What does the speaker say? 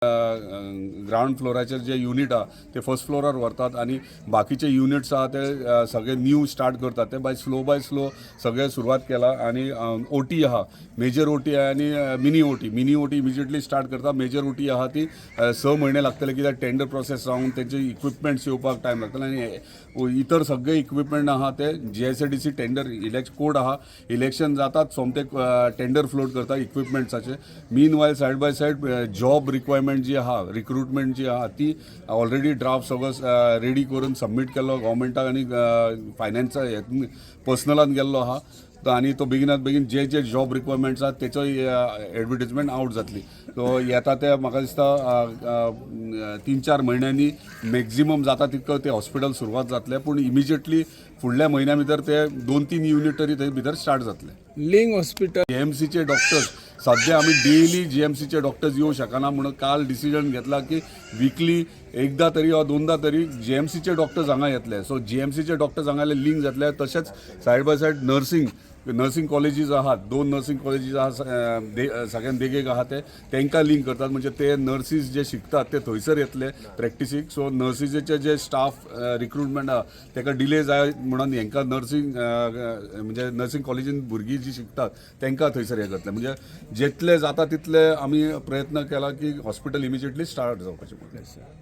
Ground फ्लोराचेर जे unit आहा ते first फ्लोरार व्हरतात आनी बाकीचे युनिट्स आहा ते सगळे न्यू स्टार्ट करतात. ते बाय स्लो सगळे सुरवात केला आनी ओटी आहा, मेजर ओटी आहा आनी mini OT. Mini OT immediately start करता. मेजर ओटी आहा ती 6 म्हयने लागतले, कित्याक टेंडर प्रोसेस जावन तेंचे इक्विपमेंट्स येवपाक टायम लागतले आनी इतर सगळे इक्विपमेंट आहा ते जीएसआयडीसी टेंडर इलेक्ट कोड आहा, इलेक्शन जातात सोमते टेंडर फ्लोट करता इक्विपमेंट्साचे. Meanwhile, side by side job requirement जी आहा, रिक्रुटमेंट जी आहा, ती ऑलरेडी ड्राफ्ट सगळो रेडी करून सबमीट केल्लो गव्हर्मेंटाक आनी फायनान्सा पर्सनलान गेल्लो आहा. तो आनी तो बेगिनात बेगीन जे जे जॉब रिक्वायरमेंट्स आहात तेचोय एडवर्टीजमेंट आवट जातली. सो येता ते म्हाका दिसता 3-4 म्हयन्यांनी मॅक्झिमम जाता तितको ते हॉस्पिटल सुरवात जातलें, पूण इमिजिएटली फुडल्या म्हयन्या भितर ते दोन तीन युनीट तरी थंय भितर स्टार्ट जातले. लिंग हॉस्पिटल. जीएमसीचे डॉक्टर्स, सध्या आमी डेली जीएमसीचे डॉक्टर्स येवंक शकना म्हणून काल डिसिजन घेतला की विकली एकदा तरी वा दोनदा तरी जीएमसीचे डॉक्टर्स हांगा येतले. सो जीएमसीचे डॉक्टर्स हांगा लिंक जातले. तशेंच side by side nursing colleges आहात, दोन नर्सिंग कॉलेजीस आहा सगळ्यान देगेक आहा, ते तांकां लिंक करतात, म्हणजे ते नर्सीस जे शिकतात ते थंयसर येतले प्रॅक्टिसीक. सो नर्सीचे जे स्टाफ रिक्रुटमेंट आहा ताका डिले जाय म्हणून हेंकां नर्सिंग, म्हणजे नर्सिंग कॉलेजीन भुरगीं जी शिकतात तांकां थंयसर हें करतले. म्हणजे जितले जाता तितले आमी प्रयत्न केला की हॉस्पिटल इमिजिएटली स्टार्ट जावपाचें म्हणून.